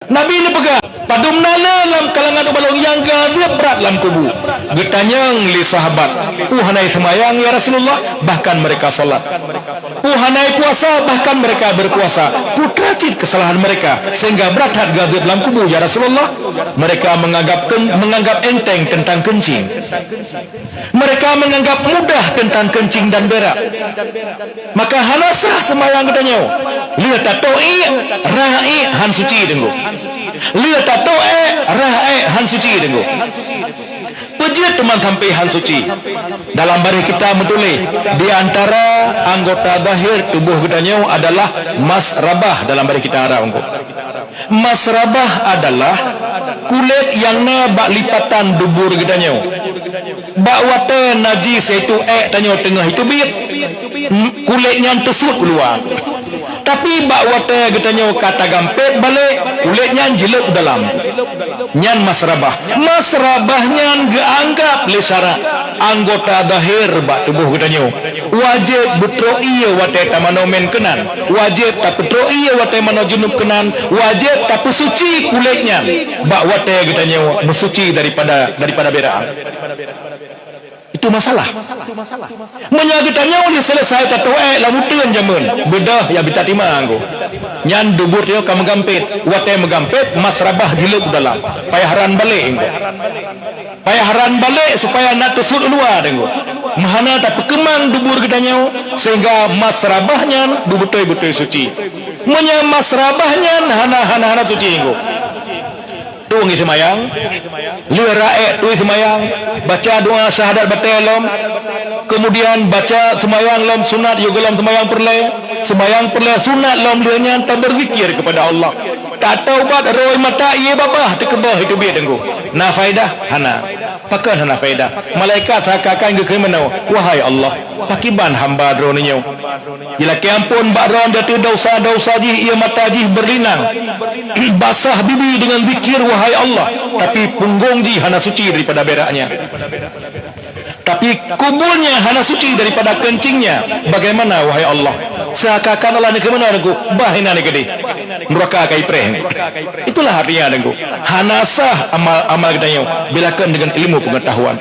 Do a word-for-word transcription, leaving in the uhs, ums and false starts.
Nabi neupeugah, padum na le lam kalangan umat lôn nyang geuazeueb brat lam kubu. Geutanyong lé sahabat, "Peue hana seumayang, ya Rasulullah?" Bahkan mereka salat. "Peue hana puasa?" Bahkan mereka berpuasa. Peue teuma cit kesalahan mereka sehingga brat that geuazeueb lam kubu, ya Rasulullah? Mereka menganggap ken-, menganggap enteng tentang kencing. Mereka menganggap mudah tentang kencing dan berak. Maka hana sah seumayang geutanyoe. Lheueh tatoe ék, rhah ék han suci deungoe. Lheueh tatoe ék, rhah ék han suci deungoe. Peue jeuet teuma sampai han suci? Dalam baréh kitab meutuléh, di antara anggota zahir tuboh geutanyoe adalah masrabah dalam baréh kitab Arab engko. Masrabah adalah kulét nyang na bak lipatan dubur geutanyoe. Bak watée najis, yaitu ék tanyoe teungoh jiteubiet, m-, kulét nyan teusut u luwa. Tapi bak watée geutanyoe ka tagampét balék, kulét nyan jileueb u dalam. Nyan masrabah. Masrabah nyan geuanggab lé syarak anggota zahir bak tuboh geutanyoe. Wajéb beutrok ie watée tamanoe mén keunan, wajéb tapeutrok ie watée manoe junub keunan, wajéb tapeusuci kulét nyan bak watée geutanyoe meusuci daripada, daripada berak. Itu masalah. Meunyoe geutanyoe lheueh seuleusai tatoe ék lam uteuen jameun, beudôh ya bita tima anggo. Nyan dubur tanyoe ka meugampét. Watée meugampét, masrabah jileueb u dalam. Payah ran balék anggo. Payah ran balék supaya na teusut u luwa deungoe. Meuhana tapeukeumang dubur geutanyoe sehingga masrabah nyan beubeutôi-beutôi suci. Meunyoe masrabah nyan hana, hana, hana suci deungoe, tueng seumayang, lheueh rhah ék tueng seumayang, baca doa syahadat batée lom, kemudian baca seumayang lom sunat yoh gohlom seumayang peureulée, seumayang peureulée sunat lom lheueh nyan tabeuzikir keupada Allah. Tataubat rhoi mata ie babah teukeubah jiteubiet deungoe. Na faedah? Hana. Pakon hana faedah? Malaikat seakan-akan geukheun meunoe, "Wahai Allah, pakiban hamba droeneuh nyoe? Jilakée amphon bak droe ateueh desya-desya jih, ie mata jih beurelinang, basah bibi deungon zikir, wahai Allah, tapi punggong jih hana suci daripada berak nyan." Tapi kubu nyan hana suci daripada keuncing nyan. Bagaimana, wahai Allah? Seakan-akan Allah ni keumeuna nangku, bah inan keudeh. Nuraka ka ipreh ni. Itulah artinya nangku. Hana sah amal-amal geutanyoe bila kon deungon ilmu pengetahuan.